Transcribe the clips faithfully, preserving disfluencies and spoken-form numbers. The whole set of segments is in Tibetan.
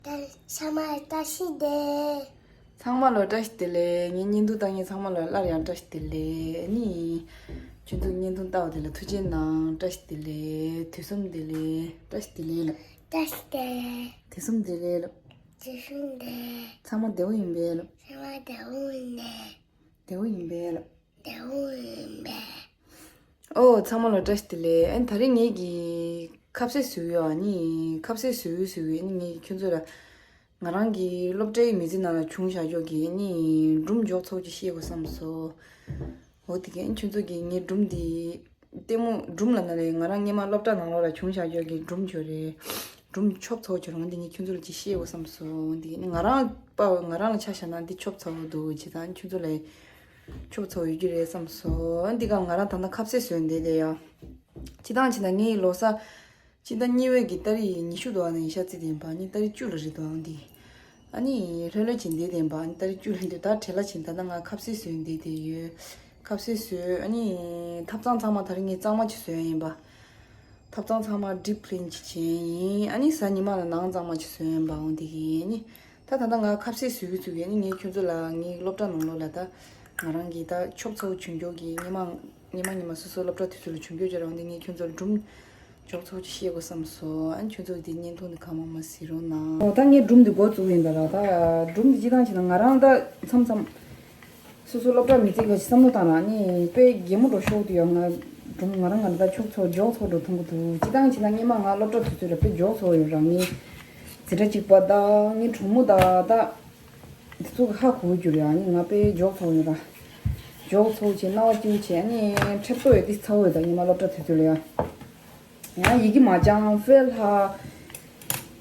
ད་ཚང་མ་བཀྲ་ཤིས་བདེ་ལེགས། ཚང་མ་ལ་བཀྲ་ཤིས་བདེ་ལེགས། ངའི་བརྙན་ཐུང་ལྟ་མཁན་ཚང་མ་ལ་སླར་ཡང་བཀྲ་ཤིས་བདེ་ལེགས། ཨ་ནི་ཁྱོད་ཚོ་བརྙན་ཐུང་ལྟ་བ་དེ་ལ་ཐུགས་རྗེ་གནང་། བཀྲ་ཤིས་བདེ་ལེགས། དུས་གསུམ་བདེ་ལེགས། བཀྲ་ཤིས་བདེ་ལེགས་ལབ། བཀྲ་ཤིས་བདེ་ལེགས། དུས་གསུམ་བདེ་ལེགས་ལབ། དུས་གསུམ་བདེ་ལེགས། ཚང་མ་བདེ་པོ་ཡིན་པས་ལབ། ཚང་མ་བདེ་པོ་ཡིན་པས། བདེ་པོ་ཡིན་པས་ལབ། བདེ་པོ་ཡིན་པས། ཨོ། ཚང་མ་ལ་བཀྲ་ཤིས་བདེ་ལེགས། ཨ་ནི་དེ་རིང་ངེད་ཀྱིས་ཁ་ཟས་བཟོས་ཡོད། ཨ་ནི་ཁ་ཟས་བཟོས་བཟོས་ཨ་ནི་ངེད་ཀྱིས་ཁྱོད་ཚོ་ལ། ང་རང་གི་སློབ་གྲྭའི་མི་ཚེ་ནང་ལ་བྱུང་བཞག་ཡོད་ཀྱི་ཨ་ནི་སྒྲུང་མགྱོགས་ཚོགས་ཀྱི་བཤད་དགོས་བསམ་སོང་། འོ་དེ་གས་ཁྱོད་ཚོ་གིས་ངའི་སྒྲུང་འདི། ལྟད་མོ་སྒྲུང་ལབ་ན་རེད། ང་རང་སྔོན་མ་སློབ་གྲྭ་ནང་ལོགས་ལ་བྱུང་བཞག་ཡོད་ཀྱི་སྒྲུང་ཅིག་ཡོད་རེད། སྒྲུང་ཆོབ་ཚོགས་ཀྱི་རང་འདི་ངས་ཁྱོད་ཚོ་ལ་ཅིག་བཤད་དགོས་བསམ་སོང་། འདི་ནི་ང་རང་པ་ང་རང་ལ་ཆ་བཞག་ན་འདི་ཆོབ་ཚོགས་འདུག་བྱས་ཙང་ཁྱོད་ཚོ་ལ་ཆོབ་ཚོགས་ཡོད་ཀྱི་རེད་བསམ་སོང་། འདི་ག་ང་རང་ད་ལྟ་ཁ་ཟས་བཟོས་བསྡད་བསྡད་ཡ། སྤྱིར་བཏང་བྱས་ན་ངའི་ལོ་གསར། སྤྱི་ཟླ་གཉིས་པའི་གི་ཏ་རིག་ཉི་ཤུ་དུ་བ་ནས་ཡིན་ཤག་ཙི་དེ་ཡིན་པ་ནི་ཏ་རིག་བཅུ་ལ་རེད་དོ་འདི། ཨ་ནི་ལྷོད་ལྷོད་བྱས་བསྡད་བསྡད་པ་ནི་ཏ་རིག་བཅུ་ལ་འདི་ད་བྲེལ་ལ་བྱས་ད་ལྟ་ང་ཁ་ཟས་བཟོས་བསྡད་བསྡད་ཡོད། ཁ་ཟས་བཟོས་ཨ་ནི་ཐབ་ཚང་ཚང་མ་དེ་རིང་ངས་གཙང་མ་ཅིག་བཟོས་ཡིན་པ། ཐབ་ཚང་ཚང་མ་ཌིབ་ཀི་ལིན་ཅིག་བྱས་ཡིན། ཨ་ནི་གཟའ་ཉི་མ་ལ་ནང་གཙང་མ་ཅིག་བཟོས་ཡིན་པ་འོང་འདི་གི་ཨ་ནི། ད་ད་ལྟ་ང་ཁ་ཟས་བཟོས་གི་བཟོས་གི་ཨ་ནི་ངས་ཁྱོད་ཚོ་ལ་ངའི་སློབ་གྲྭ་ནང་ལོགས་ལ་ད་ང་རང་གི་ད་ཆོབ་ཚོགས་བྱུང་རྒྱུ་གི་ཉི་མ་ཉི་མ་ཉི་མ་སོ་སོ་སློབ་གྲྭ་དུས་ཚོད་ལ་བྱུང་རྒྱུ་ཅིག་རང་འདི་ངས་ཁྱོད་ཚོ་ལ་སྒྲུང་མགྱོགས་ཚོགས་ཅིག་བཤད་དགོས་བསམ་སོང་། ཨ་ནི་ཁྱོད་ཚོ་འདི་བརྙན་ཐུང་འདི་གང་མང་མང་གཟིགས་རོགས་གནང་། འོ་ད་ངས་སྒྲུང་འདི་འགོ་བཙུགས་ཡིན་ད་ར། ད་སྒྲུང་འདི་སྤྱིར་བཏང་བྱས་ན་ང་རང་ད་མཚམས་མཚམས་སོ་སོ་སློབ་གྲྭ་མི་ཚེ་ག་ཞིག་བསམ་བློ་བཏང་ར་ནི་དཔེ་གད་མོ་འགྲོ་ཤོག་དུ་ཡོད། ང་སྒྲུང་ང་རང་ང་རང་ད་ཆོབ་ཚོགས་མགྱོགས་ཚོགས་འགྲོ་ཐུང་གི་འདུག་སྤྱིར་བཏང་བྱས་ན་སྔོན་མ་ང་སློབ་གྲྭ་དུས་ཚོད་ལ་དཔེ་མགྱོགས་ཚོགས་ཡོད་ར། ངའི་འཛིན་གྲྭ་གཅིག་པ་ད་ངའི་གྲོགས་མོ་ད་ད། འདི་ཚོ་གི་ཧ་གོ་རྒྱུ་རེད། ཨ་ནི་ང་དཔེ་མགྱོགས་ཚོགས་ཡོད་ར། མགྱོགས་ཚོགས་བྱས་རྣ་བ་སྐྱིད་པོ་བྱས་ཨ་ནི་ཁྲེབ་ཏོ་ཡོད་དེ་ཚ་བོ་ཡོད་ད་ཉི་མ་སློབ་གྲྭ་དུས་ཚོད་ལ་ཡ། ཡང་ཡི་གེ་མ་སྦྱང་ཧྥེལ་ལྷ།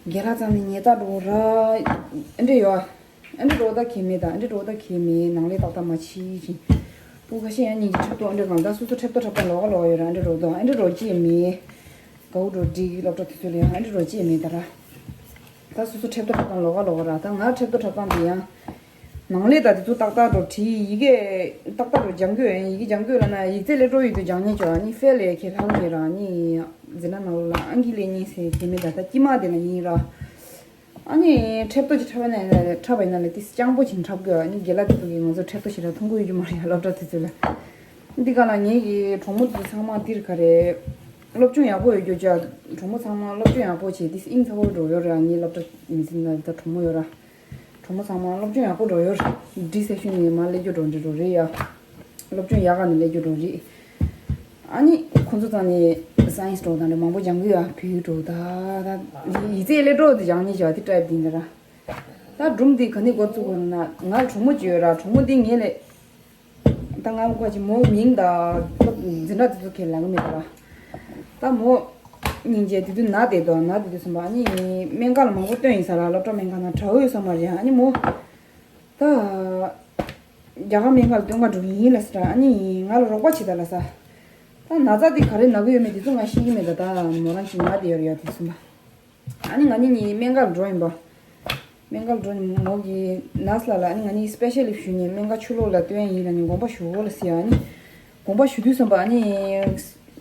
རྒན་ལགས་ཚང་ནས་ཉེས་རྡུང་འགྲོ་ར། ཨ་འདྲེ་ཡོད། ཨ་འདྲེ་འགྲོ་ད་གལ་མེད་ད་ཨ་འདྲེ་འགྲོ་ད་གལ་མེད་ནང་ལས་ཏག་ཏག་མ་བྱེད་ཅིང་། སྤུ་ཁ་ཤས་ཡང་ཉིན་གྱི་ཁྲེབ་ཏོ་ཨ་འདྲེ་གང་ད་སོ་སོ་ཁྲེབ་ཏོ་ཁྲེབ་ཏོ་ལོག་ག་ལོག་ག་ཡོད་ར། ཨ་འདྲེ་འགྲོ་ད་ཨ་འདྲེ་འགྲོ་ཅི་མེད། དགའ་བོ་འགྲོ་འགྲིག་སློབ་གྲྭ་དུས་ཚོད་ལ་ཡང་ཨ་འདྲེ་འགྲོ་ཅི་མེད་ད་ར། ད་སོ་སོ་ཁྲེབ་ཏོ་ཁྲེབ་ཏོ་ལོག་ག་ལོག་ག་ར། ད་ང་ཁྲེབ་ཏོ་ཁྲེབ་ཏོ་འདི་ཡང་། ནང་ལས་ད་དེ་ཚོ་ཏག་ཏག་འགྲོ་བྲིས་ཡི་གེ་ཏག་ཏག་འགྲོ་སྦྱང་དགོས་ཡིན། ཡི་གེ་སྦྱང་དགོས་ལ་ན་ཡིག་ཚད་ལས་འགྲོ་ཡོད་དུ་སྦྱང་ཉེན་ཅོ་ཨ་ནི་ཧྥེལ་ལས་ཁྱེད་ལྷག་ཉེ་ར་ཨ་ནི་འཛིན་གྲྭ་ནང་ལོགས་ལ་ཨང་ཀི་ལས་ཉེན་ཟེར་གྱི་མེད་ད་ད་དཀྱིལ་མ་དེ་ན་ཡིན་ར། ཨ་ནི་ཁྲེབ་ཏོ་ཅིག་འཁྲབ་པ་ན་འཁྲབ་པ་ཡིན་ན་ལ་ཏིས་སྤྱང་པོ་ཅིག་འཁྲབ་དགོས། ཨ་ནི་རྒན་ལགས་དེ་ཚོ་གིས་ང་ཚོ་ཁྲེབ་ཏོ་ཞེ་དྲག་འཐུང་གི་ཡོད་རྒྱུ་མ་རེད་ཡ་སློབ་གྲྭ་དེ་ཚོ་ལ། འདི་ག་ལ་ངེད་ཀྱི་གྲོགས་མོ་དེ་ཚོ་ཚང་མ་འདིར་ག་རེད། སློབ་སྦྱོང་ཡག་པོ་ཡོད་རྒྱུ་ཅག་གྲོགས་མོ་ཚང་མ་སློབ་སྦྱོང་ཡག་པོ་བྱས་ཏིས་ཨིན་ཚ་བོ་འགྲོ་ཡོད་རེད། ཨ་ནི་སློབ་གྲྭ་མི་ཚེ་ན་ད་གྲོགས་མོ་ཡོད་ར། གྲོགས་མོ་ཚང་མ་སློབ་སྦྱོང་ཡག་པོ་འགྲོ་ཡོད་རེད། འདི་སེ་ཤུན་ནས་མ་སླེབས་རྒྱུ་འགྲོ་འདྲི་འགྲོ་རེད་ཡ། སློབ་སྦྱོང་ཡག་ག་ནས་སླེབས་རྒྱུ་འགྲོ་རེད། ཨ་ནི་ཁོང་ཚོ་ཚང་ནས་སའེན་སི་འགྲོ་དང་འདྲ་མང་པོ་སྦྱང་གི་ཡ་བོད་ཡིག་འགྲོ་ད་ད་ཡིག་ཚད་སླེབས་འགྲོ་དེ་སྦྱང་ནས་བྱ་དེ་ཏྲའིབ་དེ་འདྲ་ར། ད་སྒྲུང་འདི་ག་ནས་འགོ་བཙུགས་དགོས་ན་ང་གྲོགས་མོ་ཅིག་ཡོད་ར། གྲོགས་མོ་འདི་ངས་ལས། ད་ང་ཀོ་ཅི་མོ་མིང་ད་འཛིན་གྲྭ་དེ་ཚོ་ཁས་ལེན་གི་མེད་པ། ད་མོ་སྙིང་རྗེ་དེ་དུས་ན་བསྡད་དོ་ན་བསྡད་དུས་སོང་པ་ཨ་ནི་སྨན་ཁང་ལ་མང་པོ་སྟོན་ཡིན་ས་ར། སློབ་གྲྭ་སྨན་ཁང་ན་དྲག་ཡོད་ས་མ་རེད། ཨ་ནི་མོ་ད་རྒྱ་གར་སྨན་ཁང་ལ་སྟོན་ག་འགྲོ་གི་ཡིན་ལ་ཟེར། ཨ་ནི་ང་ལ་རོགས་པ་བྱེད་ད་ལ་ས། ད་ན་ཚ་དེ་ག་རེ་ན་གི་ཡོད་མེད་དེ་ཚོ་ང་ཤེས་ཀྱི་མེད་ད། ད་མོ་རང་གཅིག་ན་བསྡད་ཡོད་རེད་ཡ་དེ་སོང་པ། ཨ་ནི་ང་གཉིས་གཉིས་སྨན་ཁང་ལ་འགྲོ་ཡིན་པ། སྨན་ཁང་ལ་འགྲོ་ནས་མོ་གིས་ནར་སི་ལགས་ལ་ཨ་ནི་ང་གཉིས་སི་པེ་ཤལ་ལིབ་ཞུས་ནས་སྨན་ཁང་ཕྱི་ལོགས་ལ་སྟོན་ཡིན་ལ་ནི་དགོངས་པ་ཞུ་འོ་ལ་ཟེར། ཨ་ནི་དགོངས་པ་ཞུ་དུས་ཙམ་པ་ཨ་ནི་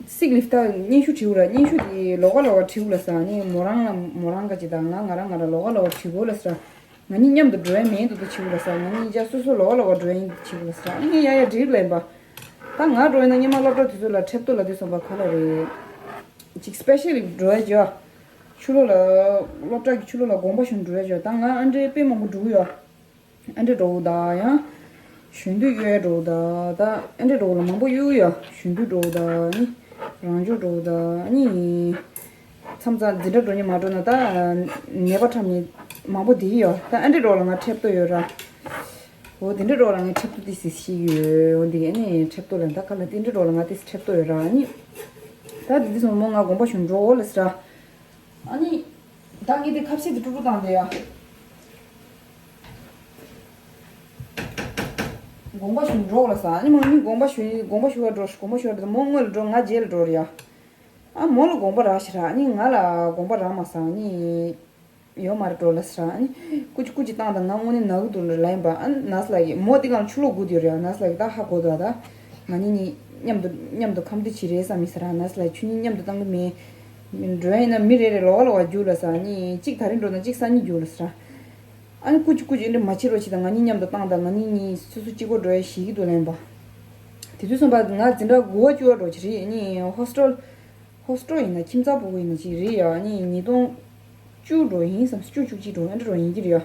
སིག་ལིབ་ད་སྙན་ཞུ་བྲིས་འོ་ར། སྙན་ཞུ་དེ་ལོགས་ཀ་ལོགས་ཀ་བྲིས་འོ་ལ་ཟེར། ཨ་ནི་མོ་རང་ལ་མོ་རང་ག་ཅིག་དང་ང་ང་རང་ང་རང་ལོགས་ཀ་ལོགས་ཀ་བྲིས་འོ་ལ་ཟེར། ང་གཉིས་མཉམ་དུ་འགྲོ་ཡ་མེད་འདུག་ད་བྲིས་འོ་ལ་ཟེར། ང་གཉིས་ཅག་སོ་སོ་ལོགས་ཀ་ལོགས་ཀ་འགྲོ་ཡ་ཡིན་བྲིས་འོ་ལ་ཟེར། ཨ་ནི་ཡ་ཡ་འགྲིག་ལ་ཡིན་པ། ད་ང་འགྲོ་ཡིན་ན་སྔོན་མ་སློབ་གྲྭ་དུས་ཚོད་ལ་ཁྲེབ་ཏོ་ལ་དུས་སོང་པ་ག་ལ་རེད། ཅིག་སི་པེ་ཤལ་ལིབ་འགྲོ་ཡ་ཅིག་ཡ། ཕྱི་ལོགས་ལ། སློབ་གྲྭ་གི་ཕྱི་ལོགས་ལ་དགོངས་པ་ཞུ་འགྲོ་ཡ་ཅིག་ཡ། ད་ང་ཨ་འདྲའི་དཔེ་མང་པོ་འགྲོ་གི་ཡོད། ཨ་འདྲའི་འགྲོ་གི་ད་ཡང་། གཞོན་དུས་གཡོལ་འགྲོ་གི་ད། ད་ཨ་འདྲའི་འགྲོ་གི་ལ་མང་པོ་གཡོལ་གི་ཡོད། གཞོན་དུས་འགྲོ་གི་ད་ནི། རང་སྦྱོང་འགྲོ་གི་ད་ནི། མཚམས་མཚམས་འཛིན་གྲྭ་འགྲོ་ཉིན་མ་འགྲོ་ན་ད། ནད་པ་འཁྲབ་ཉིན་མང་པོ་བསྡད་ཀྱི་ཡོད། ད་ཨ་འདྲའི་འགྲོ་གི་ལ་ང་ཁྲེབ་ཏོ་ཡོད་ར། འོ་དེ་འདྲའི་འགྲོ་གི་ལ་ང་ཁྲེབ་ཏོ་དེ་སི་ཤི་ཡོད། འོ་འདི་ག་ནི་ཁྲེབ་ཏོ་ལ་ད་ག་ལ་དེ་འདྲའི་འགྲོ་གི་ལ་ང་དེ་སི་ཁྲེབ་ཏོ་ཡོད་ར་ནི། ད་དེ་དུས་སོང་མོ་ང་དགོངས་པ་ཞུ་འགྲོ་འོ་ལ་སི་ར། ཨ་ནི། ད་ངས་དེ་ཁ་ཕྱེ་དེ་ཀྲུག་ཀྲུག་བཏང་དེ་ཡ། དགོངས་པ་ཞུ་འགྲོ་ལ་ས། ཨ་ནི་མོ་ནི་དགོངས་པ་ཞུ་དགོངས་པ་ཞུ་བ་འགྲོ་དགོངས་པ་ཞུ་བ་འགྲོ་མོ་སྔོན་ལ་འགྲོ་ང་རྗེས་ལ་འགྲོ་རེད་ཡ། ཨ་མོ་ལ་དགོངས་པ་རག་ཤི་ར། ཨ་ནི་ང་ལ་དགོངས་པ་རག་མ་སོང་། ཨ་ནི་ཡོད་མ་རེད་འགྲོ་ལ་ས། ཨ་ནི་ཀུ་ཅི་ཀུ་ཅི་བཏང་དང་ང་དངོས་གནས་ན་གི་འདུག་ལ་ཡིན་པ། ཨ་ནི་ནར་སི་ལགས་ཀྱིས་མོ་དེ་གང་ཕྱི་ལོགས་སྒུག་དེ་རེད་ཡ། ནར་སི་ལགས་ཀྱིས་ད་ཧ་གོ་འདུག་ད་ང་གཉིས་གཉིས་མཉམ་དུ་མཉམ་དུ་ཁམས་བདེ་བྱེད་རེད་བསམ་མི་ས་ར། ནར་སི་ལགས་ཁྱོད་གཉིས་མཉམ་དུ་བཏང་གི་མེད། འགྲོ་ཡ་ཡིན་ན་མི་རེ་རེ་ལོགས་ལོགས་རྒྱུགས་ལ་ཟེར། ཨ་ནི་གཅིག་ད་རིང་འགྲོ་ན་གཅིག་སང་ཉིན་རྒྱུགས་ལ་ཟེར། ཨ་ནི་ཀུ་ཅི་ཀུ་ཅི་འདི་མ་བྱེད་རོགས་བྱེད་དང་། ང་གཉིས་མཉམ་དུ་བཏང་དང་། ང་གཉིས་གཉིས་སོ་སོ་གཅིག་པོ་འགྲོ་ཡ་ཞིག་གི་འདུག་ལན་པ། དེ་དུས་སོང་པ་ང་འཛིན་གྲྭ་དགུ་པ་བཅུ་པ་འགྲོ་གི་རེད། ཨ་ནི་ཧོ་སི་ཊེལ་ཧོ་སི་ཊེལ་ཡིན་ན་ཁྱིམ་ཚང་ཕྲུ་གུ་ཡིན་ན་ཅིག་རེད་ཡ། ཨ་ནི་ཉིས་སྟོང་བཅུ་འགྲོ་ཡིན་བསམ། བཅུ་བཅུ་གཅིག་འགྲོ་ཨ་འདྲ་འགྲོ་ཡིན་གྱི་རེད་ཡ།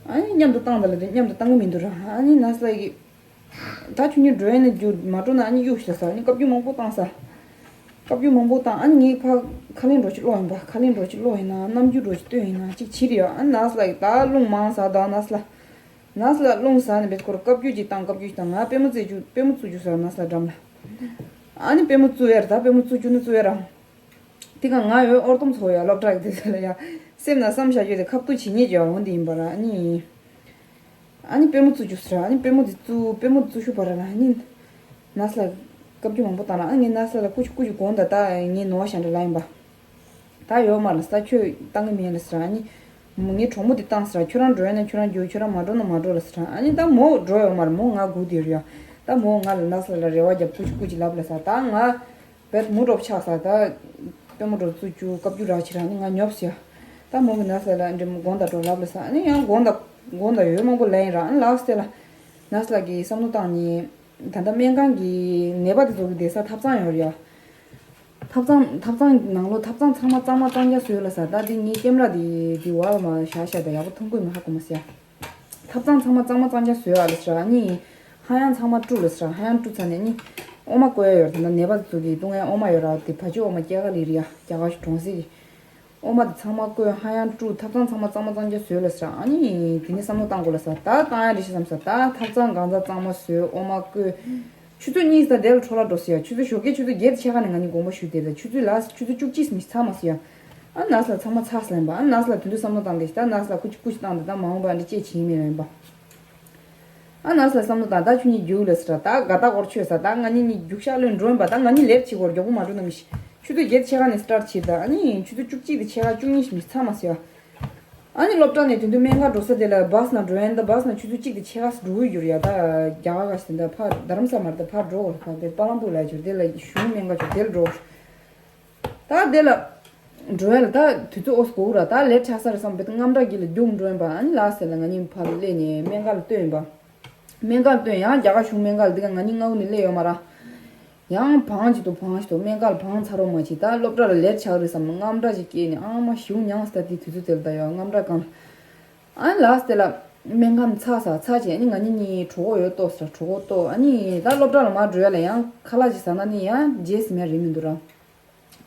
ཨ་ནི་མཉམ་དུ་བཏང་དང་ལབ་དུས་མཉམ་དུ་བཏང་གི་མི་འདུག་ར། ཨ་ནི་ན་ས་ལ་གི་ད་ཁྱོད་གཉིས་འགྲོ་ཡ་ནི་རྒྱུགས་མ་འགྲོ་ན་ཨ་ནི་གཡུག་ཤོག་ཟེར། ཨ་ནི་བཀའ་བཀྱོན་མང་པོ་བཏང་ས། བཀའ་བཀྱོན་མང་པོ་བཏང་། ཨ་ནི་ངས་ཕ་ཁ་ལན་འགྲོ་ཅིག་ཀློག་ཡིན་པ། ཁ་ལན་འགྲོ་ཅིག་ཀློག་ཡིན་ན། རྣམ་འགྱུར་འགྲོ་ཅིག་སྟོན་ཡིན་ན་ཅིག་བྱེད་རེད་ཡ། ཨ་ནི་ན་ས་ལ་ད་རླུང་མང་ས་ད་ན་ས་ལ་ན་ས་ལ་རླུང་ཟ་ནས་བེད་ཁོར་བཀའ་བཀྱོན་ཅིག་བཏང་། བཀའ་བཀྱོན་ཅིག་བཏང་། ང་པུས་མོ་བཙུགས་རྒྱུ་པུས་མོ་བཙུགས་རྒྱུ་ཟེར་ན་ས་ལ་འགྲམ་ལ། ཨ་ནི་པུས་མོ་བཙུགས་ཡར་ད་པུས་མོ་བཙུགས་རྒྱུ་ནི་བཙུགས་ཡར་ར། དེ་ག་ང་ཡོད་ཨོར་ཏོམ་ཚོ་ཡ་སློབ་གྲྭ་གི་དེ་ཚོ་ལ་ཡ། སེམས་ན་བསམ་བཞག་རྒྱུ་དེ་ཁ་ཐུག་བྱེད་ཉེས་ཀྱི་འོང་དེ་ཡིན་པ་ར། ཨ་ནི། ཨ་ནི་པུས་མོ་བཙུགས་རྒྱུ་ཟེར། ཨ་ནི་པུས་མོ་དེ་བཙུགས། པུས་མོ་བཙུགས་ཤུ་བར་ལ་ཨ་ནི་ན་ས་ལ་བཀའ་བཀྱོན་མང་པོ་བཏང་ལ། ཨ་ངས་ན་ས་ལ་ཀུ་ཅི་ཀུ་ཅི་དགོངས་དག་ད་ངས་ནོར་བ་ཞག་འདྲ་ལ་ཡིན་པ། ད་ཡོད་མ་ལ་ས་ཁྱོད་བཏང་གི་མེད་ལ་ཟེར། ཨ་ནི་མོ་ངའི་གྲོགས་མོ་དེ་བཏང་ཟེར། ཁྱོད་རང་འགྲོ་ཡ་ན་ཁྱོད་རང་རྒྱུགས། ཁྱོད་རང་མ་འགྲོ་ན་མ་འགྲོ་ལ་ཟེར། ཨ་ནི་ད་མོ་འགྲོ་ཡོད་མ་རེད། མོ་ང་སྒུག་བསྡད་ཡོད་ཡ། ད་མོ་ང་ལ་ན་ས་ལ་རེ་བ་རྒྱབ་ཀུ་ཅི་ཀུ་ཅི་ལབ་ལ་ཟེར། ད་ང་བེད་མོ་འགྲོ་ཆགས་ས། ད་པུས་མོ་འགྲོ་བཙུགས་རྒྱུ་བཀའ་བཀྱོན་རག་ཕྱིར་ཨ་ནི་ང་ཉོབ་ཟེར། ད་མོ་གི་ན་ས་ལ་འདྲེ་མོ་དགོངས་དག་འགྲོ་ལབ་ལ་ཟེར། ཨ་ནི་ཡང་དགོངས་དག་དགོངས་དག་ཡོད་མང་པོ་ལབ་ཡིན་ར། ཨ་ནི་ལགས་སེ་ལ་ན་ས་ལ་གི་བསམ་བློ་བཏང་ནི། ད་ལྟ་སྨན་ཁང་གི་ནད་པ་དེ་ཚོ་གི་བསྡད་ས་ཐབ་ཚང་ཡོད་རེད་ཡ། ཐབ་ཚང་ཐབ་ཚང་ནང་ལོགས་ཐབ་ཚང་ཚང་མ་གཙང་མ་གཙང་རྐྱང་བཟོས་ལ་ཟེར། ད་འདི་ངའི་ཀེམ་ར་འདི་འདི་བར་མ་བཞག་བཞག་ད་ཡག་པོ་མཐོང་གི་མི་ཧ་གོ་མ་ཟེར། ཐབ་ཚང་ཚང་མ་གཙང་མ་གཙང་རྐྱང་བཟོས་ཨ་ལ་ཟེར། ཨ་ནི་ཧ་ཡང་ཚང་མ་བཀྲུས་ལ་ཟེར། ཧ་ཡང་བཀྲུས་ཚར་ནས་ནི་ཨོ་མ་བསྐོལ་ཡ་ཡོད་རེད། ད་ནད་པ་དེ་ཚོ་གི་བཏུང་ཡ་ཨོ་མ་ཡོད་ར། དེ་བ་ཕྱུགས་ཨོ་མ་སྐྱེས་ཀ་ལི་རི་ཡ་རྒྱ་གར་གྲོང་གསེབ་ཀྱི། ཨོ་མ་དེ་ཚང་མ་བསྐོལ། ཧ་ཡང་བཀྲུས། ཐབ་ཚང་ཚང་མ་གཙང་མ་གཙང་རྐྱང་བཟོས་ལ་ཟེར། ཨ་ནི་དེ་ནས་བསམ་བློ་བཏང་དགོས་ལ་ཟེར། ད་བཏང་ཡ་རེ་ཞིག་བསམ་ཟེར། ད་ཐབ་ཚང་གང་ཚང་གཙང་མ་བཟོས། ཨོ་མ་བསྐོལ། ཆུ་ཚོད་གཉིས་ཙམ་དེ་ལ་འཕྲོ་བརླག་འགྲོ་ཟེར་ཡ། ཆུ་ཚོད་ཞོགས་ཀའི་ཆུ་ཚོད་བརྒྱད་དང་ཕྱེད་ཀ་ནས་ང་གཉིས་དགོངས་པ་ཞུས་བསྡད་ལ། ཆུ་ཚོད་ལ་ཆུ་ཚོད་བཅུ་གཅིག་མི་ཚར་མ་ཟེར་ཡ། ཨ་ན་ས་ལ་ཚང་མ་ཚར་ཟེར་ལན་པ། ཨ་ན་ས་ལ་དེ་འདྲ་བསམ་བློ་བཏང་སྟེ་ད་ན་ས་ལ་ཀུ་ཅི་ཀུ་ཅི་བཏང་སྟེ་ད་མ་འོངས་པ་འདི་ཅེས་བྱེད་མི་ལན་པ། ཨ་ན་ས་ལ་བསམ་བློ་བཏང་། ད་ཁྱོད་གཉིས་རྒྱུགས་ལ་ཟེར། ད་དགའ་ད་སྐོར་ཆོད་ཟེར། ད་ང་གཉིས་གཉིས་རྒྱུགས་ཤག་ལོས་འགྲོ་ཡིན་པ། ད་ང་གཉིས་ལེབ་བྱེད་སྐོར་མགྱོགས་པོ་མ་འགྲོ་ན་མི་ཤི། ཆུ་ཚོད་བརྒྱད་ཕྱེད་ཀ་ནས་སི་ཊར་བྱེད། ད་ཨ་ནི་ཆུ་ཚོད་བཅུ་གཅིག་དང་ཕྱེད་ཀ་བཅུ་གཉིས་མི་ཚར་མ་ཟེར། ཨ་ནི་སློབ་གྲྭ་ནས་དེ་དུས་སྨན་ཁང་འགྲོ་ས་དེ་ལ་བྷ་སི་ནང་འགྲོ་ཡིན། ད་བྷ་སི་ནང་ཆུ་ཚོད་གཅིག་དང་ཕྱེད་ཀ་འགྲོ་གི་ཡོད་རེད་ཡ། ད་རྒྱ་གར་ག་ཞིག་ད་ཕར་རྡ་རམ་ས་མར་ད་ཕར་འགྲོ་དགོས། ཕར་དེ་པ་ལམ་པུར་ལ་ཡོད་དེ་ལ་གཞུང་སྨན་ཁང་ཆུ་དེ་ལ་འགྲོ། ད་དེ་ལ་འགྲོ་ཡ་ལ་ད་དུས་ཚོད་ཨོ་སི་གོ་ར། ད་ལེ་ཊི་ཆགས་ས་རེད་བསམ་པའི་དངངས་སྐྲག་གི་ལ་རྒྱུགས་འགྲོ་ཡིན་པ། ཨ་ནི་ལགས་སེ་ལ་ང་གཉིས་ཕར་སླེབས་ནས་སྨན་ཁང་ལ་ལྟོས་ཡིན་པ། སྨན་ཁང་ལ་ལྟོས་ཡང་རྒྱ་གར་གཞུང་སྨན་ཁང་ལ་འདི་ག་ང་གཉིས་སྔ་བོ་ནས་སླེབས་ཡོད་མ་ར། ཡང་བང་ཅིག་ཏུ་བང་ཞིག་ཏུ་སྨན་ཁང་ལ་བང་ཚར་རོགས་མ་བྱེད། ད་སློབ་གྲྭ་ལ་ལེ་ཊི་ཆགས་རེད་བསམ་ན་དངངས་སྐྲག་ཅིག་སྐྱེས་ནས་ཨང་མ་ཞིའུ་མྱངས་སྟ། དེ་དུས་ཚོད་དེ་ལ་ད་ཡོད་དངངས་སྐྲག་གང་། ཨ་ནི་ལགས་སེ་ལ་སྨན་ཁང་ཚར་ས་ཚར་བྱས། ཨ་ནི་ང་གཉིས་གཉིས་གྲོད་ཁོག་ཡོད་ལྟོགས་ཟེར། གྲོད་ཁོག་ལྟོགས། ཨ་ནི་ད་སློབ་གྲྭ་ལ་མར་འགྲོ་ཡ་ལ་ཡང་ཁ་ལག་ཅིག་ཟ་ན་ནི་ཡང་རྗེས་ཟིན་ཡ་རེད་མི་འདུག་ར།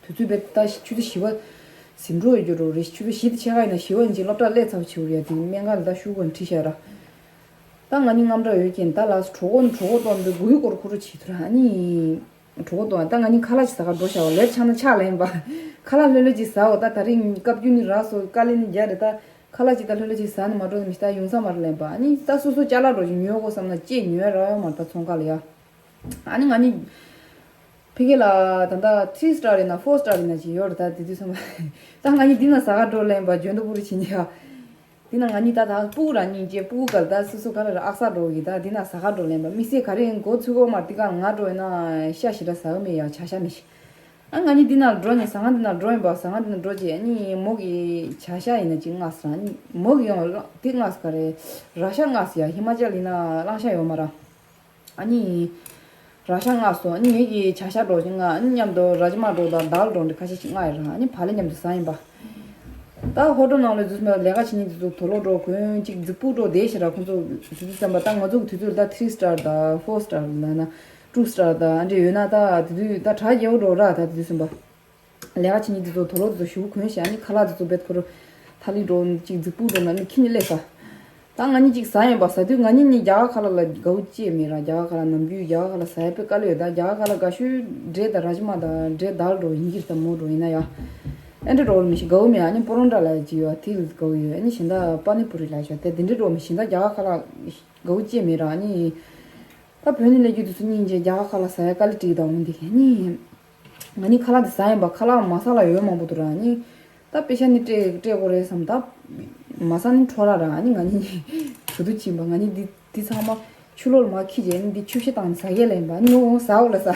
དུས་ཚོད་བེད་ད་ཆུ་ཚོད་བཞི་པ་ཟིན་འགྲོ་ཡོད་རྒྱུ་རོ་རེད། ཆུ་ཚོད་བཞི་དང་ཕྱེད་ཀ་ཡིན་ན་བཞི་པ་ཡིན་ཅིག་སློབ་གྲྭ་སླེབས་ཚར་བ་བྱེད་འུར་ཡ། དེ་སྨན་ཁང་ལ་ད་ཤུགས་གོན་ཁྲིད་ཤག་ར། ད་ང་གཉིས་དངངས་སྐྲག་ཡོད་ཀྱིན་ད་ལགས་སོ་གྲོད་ཁོག་ནི་གྲོད་ཁོག་གཏོང་དུས་མགོ་ཡུ་སྐོར་ཁུ་རུ་བྱེད་ཐུ་ར། ཨ་ནི་གྲོད་ཁོག་གཏོང་ད་ང་གཉིས་ཁ་ལག་ཅིག་ཟ་ག་འགྲོ་ཤག་བ། ལེ་ཊི་ཆགས་ན་ཆགས་ལེན་པ། ཁ་ལག་ལྷོད་ལྷོད་ཅིག་ཟ་འོ། ད་ད་རིང་བཀའ་བརྒྱུད་ནི་རག་སོ་དཀའ་ལས་ནི་རྒྱག་རེད། ད་ཁ་ལག་ཅིག་ད་ལྷོད་ལྷོད་ཅིག་ཟ་ནི་མ་འགྲོ་ནི་མི་ད་ཡོང་ས་མ་རེད་ལེན་པ། ཨ་ནི་ད་སོ་སོ་ཅ་ལག་འགྲོ་ཞིག་ཉོས་དགོས་བསམ་ན་ཅེས་ཉོས་རག་ཡོད་མ་རེད། ད་ཚོང་ཁ་ལ་ཡ། ཨ་ནི་ང་གཉིས་ཕ་གི་ལ་ད་ལྟ་ཐི་རི་སི་ཊར་ཡིན་ན་ཕོར་སི་ཊར་ཡིན་ན་ཅིག་ཡོད་རེད། ད་དེ་དུས་ཙམ་པ་ད་ང་གཉིས་འདི་ན་ཟ་ག་འགྲོ་ལེན་པ་འཇོན་དུ་པུ་རུ་བྱེད་ཉེ་ཡ། འདི་ན་ང་གཉིས་ད་ད་སྤུ་གུ་རང་གཉིས་ཀྱི་སྤུ་གུ་ག་ལ་ད་སོ་སོ་ག་ལ་ར་ཨག་ས་འགྲོ་གི། ད་འདི་ན་ཟ་ག་འགྲོ་ལེན་པ་དམིགས་བསལ་ག་རེ་མགོ་ཚོས་གོ་མ་འདི་ག་ང་འགྲོ་ཡིན་ན་ཤ་ཞིག་ལ་ཟ་གི་མེད་ཡ། བྱ་ཤ་མི་ཤི། ཨ་ང་གཉིས་འདི་ན་འགྲོ་ནས་ཟ་ཁང་འདི་ན་འགྲོ་ཡིན་པ། ཟ་ཁང་འདི་ན་འགྲོ་རྗེས་ཨ་ནི་མོ་གི་བྱ་ཤ་ཡིན་ན་ཅིག་མངགས་ཟེར། ཨ་ནི་མོ་གི་ཡང་དེ་མངགས་ཟེར་ག་རེ་ར་ཤ་མངགས་ཟེར་ཡ། ཧི་མ་ཅལ་ཡིན་ན་གླང་ཤ་ཡོད་མ་ར། ཨ་ནི་ར་ཤ་མངགས་སོང་། ཨ་ནི་ངེད་ཀྱིས་བྱ་ཤ་འགྲོ་ཞིག་མངགས། ཨ་ནི་མཉམ་དུ་ར་ཇི་མ་འགྲོ་དང་དཱལ་འགྲོ་འདྲ་ཁ་ཤས་ཤིག་མངགས་ཡོད་ར། ཨ་ནི་བག་ལེབ་མཉམ་དུ་ཟ་ཡིན་པ། ད་ཧོ་ཊེལ་ནང་ལ་འཛུལ་སོང་ལས་ཀ་བྱེད་མཁན་དེ་ཚོ་དུག་ལོག་འགྲོ་གོན་ཅིག་རྫིག་པོ་འགྲོ་བསྡད་ཤག་ར། ཁོང་ཚོ་དུས་ཚོད་ཙམ་པ་ད་ང་ཚོ་གི་དུས་ཚོད་ལ་ད་ཐི་རི་སི་ཊར་དང་ཕོར་སི་ཊར་ལབ་ན་ཊུ་སི་ཊར་དང་ཨ་འདྲས་ཡོད་ན་ད་དེ་དུས་ད་གྲ་རྒྱས་པོ་འགྲོ་ར། ད་དེ་དུས་ཙམ་པ། ལས་ཀ་བྱེད་མཁན་དེ་ཚོ་དུག་ལོག་དེ་ཚོ་ཞུ་གོན་ཤག་ཨ་ནི་ཁ་ལག་དེ་ཚོ་བེད་ཁོ་རུ་ཐ་ལི་འགྲོ་ཅིག་རྫིག་པོ་འགྲོ་ན་ནི་ཁྱི་ནི་སླེབས་ས། ད་ང་གཉིས་ཅིག་ཟ་ཡིན་པ། ཟ་དུས་ང་གཉིས་ནི་རྒྱ་གར་ཁ་ལག་ལ་དགའ་བོ་ཅིག་མེད་ར། རྒྱ་གར་ཁ་ལག་ནམ་རྒྱུན་རྒྱ་གར་ཁ་ལག་ཟ་ཡ་དཔེ་དཀའ་ལས་ཡོད། ད་རྒྱ་གར་ཁ་ལག་དགའ་ཤོས་འབྲས་དང་ར་ཇི་མ་དང་འབྲས་དཱལ་འགྲོ་ཡིན་གྱི་རེད། ད་མོ་འགྲོ་ཡིན་ན་ཡ། ཨེ་འདྲ་འགྲོ་མི་ཤེས་དགའ་བོ་མེད། ཨ་ནི་པོ་རོན་ཊ་ལ་ཅིག་ཡོད་དེ་དགའ་བོ་ཡོད། ཨ་ནི་གཞན་དག་པ་ནི་པུ་རི་ལ་ཤོག་དེ་དེ་འདྲ་འགྲོ་མི་ཤེས། ད་རྒྱ་གར་ཁ་ལག་དགའ་བོ་ཅིག་མེད་ར། ཨ་ནི་ད་བོད་ནས་སླེབས་རྒྱུ་དུས་སུ་སྙིང་རྗེ། རྒྱ་གར་ཁ་ལག་ཟ་ཡ་དཀའ་ལས་འཕྲད་ད་འོང་དེ་ཨ་ནི། ང་གཉིས་ཁ་ལག་འདི་ཟ་ཡིན་པ། ཁ་ལག་མ་ཟ་ལ་ཡོད་མང་པོ་འདུག་ར། ཨ་ནི་ད་པེ་ཤ་ནི་སྤྲད་སྤྲད་དགོས་རེད་བསམ། ད་མ་ཟ་ནི་འཕྲོ་ར་ར། ཨ་ནི་ང་གཉིས་བུ་དུ་ཕྱིན་པ། ང་གཉིས་འདི་འདི་ཚང་མ་ཆུ་ལོག་ལ་མ་ཁྱི་རྗེས་ནི་འདི་ཆུ་བཤལ་བཏང་ནས་ཟ་གས་ལེན་པ། ཨ་ནི་ནོ་ཟ་འོ་ལ་ཟ།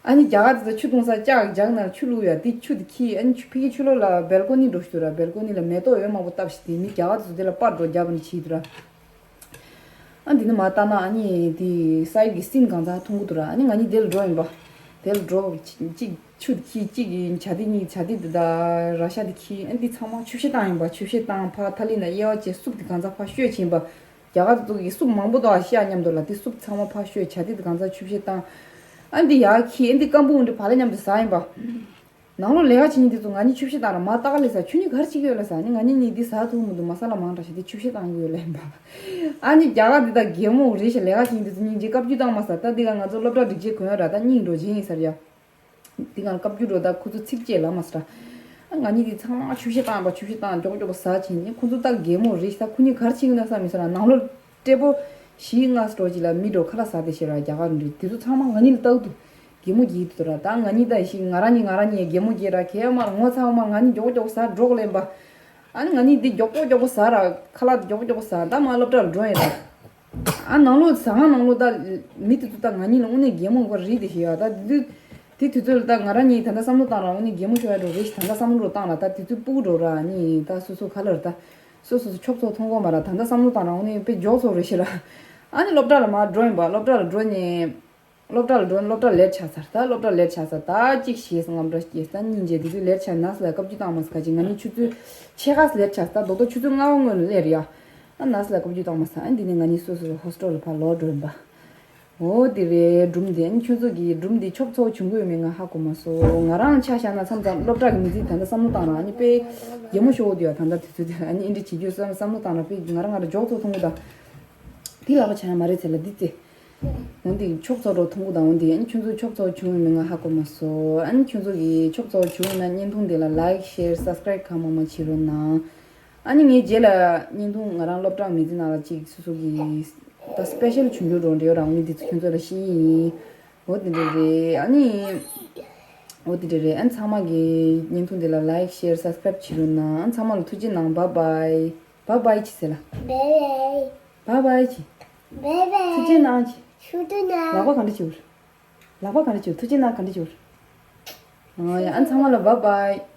ཨ་ནི་རྒྱ་གར་དེ་ཚོ་ཆུ་འཐུང་ས་ལྕགས་རྒྱག་ན་ཆུ་བླུགས་ཡ་དེ་ཆུ་དེ་ཁྱི་ཨ་ནི་ཆུ་ཕ་གི་ཆུ་ལོག་ལ་སྦལ་ཀོ་ནི་འགྲོ་ཞུ་ར། སྦལ་ཀོ་ནི་ལ་མེ་ཏོག་འོད་མང་པོ་བཏབ་ཤི་དེ་མི་རྒྱ་གར་དེ་ཚོ་དེ་ལ་པར་འགྲོ་རྒྱབ་ནི་ཆི་དུ་ར། ཨ་འདི་ནི་མ་ལྟ་ན་ཨ་ནི་དེ་སའི་གི་སིན་གང་ཚ་འཐུང་གི་དུ་ར། ཨ་ནི་ང་ནི་དེ་ལ་འགྲོ་ཡིན་པ། དེ་ལ་འགྲོ་གཅིག་ཆུ་དེ་ཁྱི་གཅིག་གི་བྱ་དེ་གཉིས་བྱ་དེ་དེ་ད་ར་ཤ་དེ་ཁྱི་ཨ་འདི་ཚང་མ་ཆུ་བཤལ་བཏང་ཡིན་པ། ཆུ་བཤལ་བཏང་ཕ་ཐ་ལི་ན་དབྱེ་བ་བྱས་སུབ་དེ་གང་ཚ་ཕ་བཤོས་ཕྱིན་པ། རྒྱ་གར་དུ་གི་སུབ་མང་པོ་དང་ཤ་མཉམ་དུ་ལ་དེ་སུབ་ཚང་མ་ཕ་བཤོས་བྱ་དེ་དེ་གང་ཚ་ཆུ་བཤལ་བཏང་། ཨ་འདི་ཡ་ཁྱི་ཨ་འདི་སྐམ་པོ་འདི་བ་ལ་མཉམ་དུ་ཟ་ཡིན་པ། ནང་ལོགས་ལས་ཀ་བྱེད་མཁན་དེ་ཚོ་ང་གཉིས་ཆུ་བཤལ་བཏང་ར་མ་ལྟ་ག་ལས་ས་ཆུ་གཉིས་གར་ཕྱིན་གི་ཡོད་ལ་ས་ནི་ང་གཉིས་གཉིས་འདི་ཟ་ཐུབ་མི་འདུག་མ་ས་ལ་མང་དྲགས་ཤག་དེ་ཆུ་བཤལ་བཏང་གི་ཡོད་ལ་ཡིན་པ། ཨ་ནི་རྒྱ་གར་འདི་དག་གད་མོ་རེད་ཤག་ལས་ཀ་བྱེད་མཁན་དེ་ཚོ་སྙིང་རྗེ་བཀའ་བཀྱོན་བཏང་མ་ས་ད་འདི་ག་ང་ཚོ་སློབ་གྲྭ་སྒྲིག་ཆས་གོན་ཡོད་ར་ད་སྙིང་འགྲོ་བྱེད་ཡིན་ས་རེད་ཡ། འདི་ག་བཀའ་བཀྱོན་འགྲོ་ད་ཁོ་ཚོ་ཚིག་བཅད་ལ་མ་ས་ར། ཨ་ང་གཉིས་འདི་ཚང་མ་ཆུ་བཤལ་བཏང་པ་ཆུ་བཤལ་བཏང་མགྱོགས་མགྱོགས་པོ་ཟ་བྱེད་ནི་ཁོ་ཚོ་ད་གད་མོ་རེད་ཤག་ད་ཁོ་གཉིས་གར་ཕྱིན་གི་ན་ས་མི་ས་ར་ནང་ལོགས་སྤྲེལ་པོ་བཞི་ལྔ་སྤྲོ་ཅིག་ལ་མི་འགྲོ་ཁ་ལག་ཟ་དེ་ཤེས་ར་རྒྱ་གར་འདི་དེ་ཚོ་ཚང་མ་ང་གཉིས་ལ་ལྟ་གི་འདུག་གད་མོ་རྒྱག་གི་འདུག་ར། ད་ང་གཉིས་ད་ཤི་ང་རང་གཉིས་ང་རང་གཉིས་གད་མོ་རྒྱག་ར་གས་མར་ངོ་ཚ་བ་མར་ང་གཉིས་མགྱོགས་མགྱོགས་ཟ་འགྲོ་གི་ལེན་པ། ཨ་ནི་ང་གཉིས་འདི་མགྱོགས་པོ་མགྱོགས་པོ་ཟ་ར་ཁ་ལག་མགྱོགས་པོ་མགྱོགས་པོ་ཟ་ད་མར་སློབ་གྲྭར་འགྲོ་ཡིན་ར། ཨ་ནང་ལོགས་ཟ་ཁང་ནང་ལོགས་ད་མི་དེ་ཚོ་ད་ང་གཉིས་ལ་དངོས་གནས་གད་མོ་འགོ་རིལ་དེ་ཤི་ཡ་ད་དེ་དུས་དེ་དུས་ཚོད་ལ་ད་ང་རང་གཉིས་ད་ལྟ་བསམ་བློ་བཏང་ར་དངོས་གནས་གད་མོ་ཤོར་ཡ་འགྲོ་རེད་ཤི་ད་ལྟ་བསམ་བློ་བཏང་ར་ད་དེ་དུས་སྤུ་གུ་འགྲོ་ར་ནི་ད་སོ་སོ་ཁ་ལར་ད་སོ་སོ་སོ་ཆོག་ཚོགས་མཐོང་གོ་མ་ར་ད་ལྟ་བསམ་བློ་བཏང་ར་དངོས་གནས་དཔེ་མགྱོགས་ཚོགས་རེད་ཤི་ར། ཨ་ནི་སློབ་གྲྭ་ལ་མར་འགྲོ་ཡིན་པ་སློབ་གྲྭ་ལ་འགྲོ་ནས། སློབ་གྲྭ་ལ་འགྲོ་ནས་སློབ་གྲྭ་ལེཊ་ཆགས་ཚར་ད་སློབ་གྲྭ་ལེཊ་ཆགས་ཚར་ད་གཅིག་བྱས་སོང་ངམ་འདྲ་སྐྱེས་ད་གཉིས་བྱས་དེ་དུས་ལེཊ་ཆགས་ནས་ལ་བཀའ་བཀྱོན་བཏང་མ་སོང་ཁ་ཅིག་ང་གཉིས་ཆུ་ཚོད་ཕྱེད་ཀ་ལེཊ་ཆགས་ད་རྡོག་རྡོག་ཆུ་ཚོད་ལྔ་པ་སྔོན་ལ་སླེབས་རེད་ཡ། ཨ་ནས་ལ་བཀའ་བཀྱོན་བཏང་མ་སོང་ཨ་འདི་ནས་ང་གཉིས་སོ་སོ་ཧོ་སི་ཊེལ་ལ་ཕར་ལོག་འགྲོ་ཡིན་པ། འོ་དེ་རེད་སྒྲུང་དེ་ཨ་ནི་ཁྱོད་ཚོ་གི་སྒྲུང་དེ་ཆོབ་ཚོགས་བྱུང་གི་ཡོད་མེད་ང་ཧ་གོ་མ་སོང་ང་རང་ཆ་བཞག་ན་མཚམས་མཚམས་སློབ་གྲྭ་གི་མི་ཚེ་ད་ལྟ་བསམ་བློ་བཏང་ར་ཨ་ནི་དཔེ་གད་མོ་ཤོར་འདུག་ཡ་ད་ལྟ་དུས་ཚོད་དེ་ཨ་ནི་ཨིན་འདྲི་བྱེད་རྒྱུ་བསམ་བསམ་བློ་བཏང་ར་དཔེ་ང་རང་ང་རང་མགྱོགས་ཚོགས་མཐོང་གི་ད། དེ་ལག་པ་ཆགས་ཡ་མ་རེད་ཚེ་ལ་འདི་ཚེ། འོན་ཏེ་ཆོབ་ཚོགས་འགྲོ་ཐུང་གུ་དང་འོན་ཏེ་ཨ་ནི་ཁྱོད་ཚོ་ཆོབ་ཚོགས་བྱུང་ཡོད་མེད་ང་ཧ་གོ་མ་སོང་ཨ་ནི་ཁྱོད་ཚོ་གིས་ཆོབ་ཚོགས་བྱུང་ཡོད་ན་བརྙན་ཐུང་འདི་ལ་ལའིཀ་ཤེར་སབ་སི་ཀ་རབ་གང་མང་མང་བྱེད་རོགས་གནང་། ཨ་ནི་ངའི་རྗེས་ལ་བརྙན་ཐུང་ང་རང་སློབ་གྲྭ་མི་ཚེ་ནང་ལ་ཅིག་སོ་སོ་གི་ད་སི་པེ་ཤལ་བྱུང་རྒྱུ་རོགས་འདྲེ་རང་མི་འདི་ཚོ་ཁྱོད་ཚོ་ལ་ཤེས་ཡིན། འོ་དེ་འདྲ་རེད་ཨ་ནི། འོ་དེ་འདྲ་རེད་ཨ་ནི་ཚང་མ་གིས་བརྙན་ཐུང་འདི་ལ་ལའིཀ་ཤེར་སབ་སི་ཀ་རབ་བྱེད་རོགས་གནང་ཨ་ནི་ཚང་མ་ལ་ཐུགས་རྗེ་གནང་བཱའི་བཱའི་བཱའི་ཅི་ཟེར་ལ། བཱའི་བཱའི་ཅི། བཱའི་བཱའི། ཐུགས་རྗེ་གནང་ཅི། ཐུགས་རྗེ་གནང་། ལག་པ་ག་འདྲ་བྱེད། ལག་པ་ག་འདྲ་བྱེད་ཐུགས་རྗེ་གནང་ག་འདྲ་བྱེད། ཨ་ཡ་ཨ་ཚང་མ་ལ་བཱའི་བཱའི།